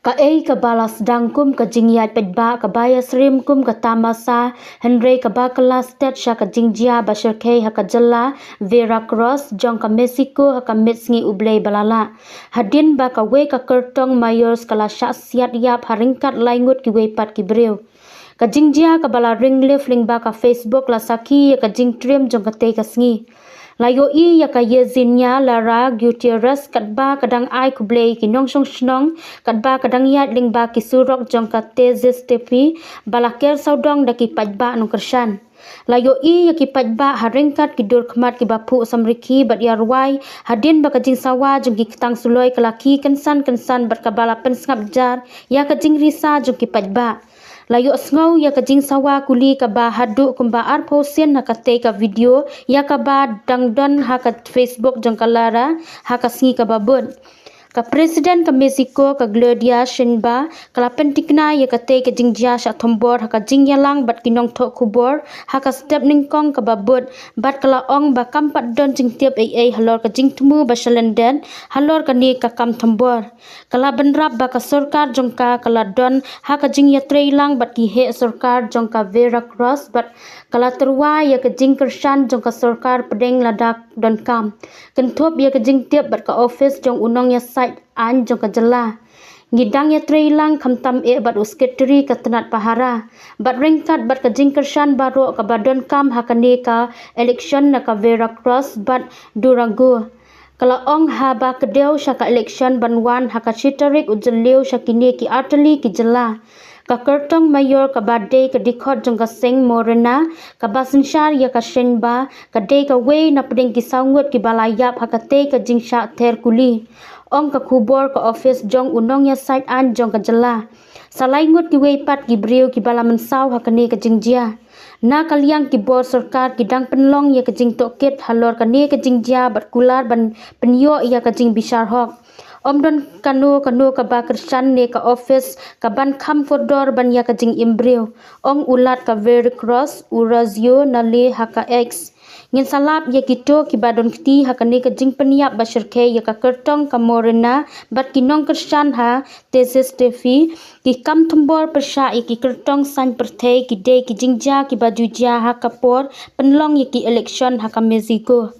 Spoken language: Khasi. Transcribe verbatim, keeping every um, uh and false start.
Kaei kaba la sdang kum ka jingïaid paidbah kaba ïasyriem kum ka tamasa, hynrei kaba kylla stet sha ka jingjia ba shyrkhei ha ka jylla Vera Cruz jong ka Mexico ha ka miet sngi U Blei ba la lah. Hadien ba kawei ka kyrtong Myers ka la shah siat ïap ha ryngkat lai ngut kiwei pat ki briew. Ka jingjia kaba la ring live lyngba ka Facebook la sakhi ïa ka jingtriem jong katei ka sngi. La ïohi ïa ka Yesenia Lara Gutierrez katba ka dang ai khublei ki nongshong shnong, katba ka dang ïaid lyngba ki surok jong ka Texas Tepi, ba la ker sawdong da ki paidbah nongkyrshan. La ïohi ïa ki paidbah ha ryngkat ki dur khmat kiba phuh samrkhie bad ïa rwai, hadien ba ka jingsawa jong ki ktang suloi ka la khie kynsan kynsan bad kaba la pynsngap jar ïa ka jingrisa jong ki paidbah. La ïohsngew ïa ka jingsawa kuli kaba haduh kumba arphew sien ha katei ka video ïa kaba dang don ha ka Facebook jong ka Lara ha ka sngi kaba bud. Ka President ka Mexico ka Claudia Sheinbaum ka la pyntikna ïa katei ka jingjia sha thombor ha ka jingïalang bad ki nongthoh khubor ha ka step nyngkong kaba bud, bad ka la ong ba kam pat don jingtip ei ei halor ka jingthmu ba shalyndet halor kane ka kam thombor. Ka la bynrap ba ka sorkar jong ka ka la don ha ka jingïatreilang bad ki heh sorkar jong ka Vera Cruz bad ka la tyrwa ïa ka jingkyrshan jong ka sorkar pdeng lada donkam, kynthup ïa ka jingtip bad ka ophis jong u nongïasaid aiñ jong ka jylla. Ngi dang ïatreilang khamtam eh bad u sekretari ka tnat pahara bad ryngkat bad ka jingkyrshan baroh kaba donkam ha kane ka election na ka Vera Cruz bad Durango. Ka la ong haba kdew sha ka election ban wan ha ka shi tarik u Jylliew sha kine ki artylli ki jylla, ka kyrtong Myers kaba dei ka dkhot jong ka seng Morena kaba synshar ïa ka Sheinbaum ka dei kawei na pdeng ki saw ngut kiba la ïap ha katei ka jingshah ther kuli, ong ka khubor ka ophis jong u nongïasaid aiñ jong ka jylla. Sa lai ngut kiwei pat ki briew kiba la mynsaw ha kane ka jingjia. Na ka liang ki bor sorkar ki dang pynlong ïa ka jingtohkit halor kane ka jingjia bad kular ban pynïoh ïa ka jingbishar hok. Ym don kano kano kaba kyrshan ne ka ophis kaban kham kordor ban ïa ka jingim briew, ong u lat ka Vera Cruz u Rosario Nale ha ka X. Ngin sa lap ïa kito kiba don kti ha kane ka jingpynïap ba shyrkhei ïa ka kyrtong ka Morena bad ki nongkyrshan ha Texas Tepi. Ki kam thombor pyrshah ïa ki kyrtong saiñ pyrthei ki dei ki jingjia kiba ju jia ha ka por pynlong ïa ki election ha ka Mexico.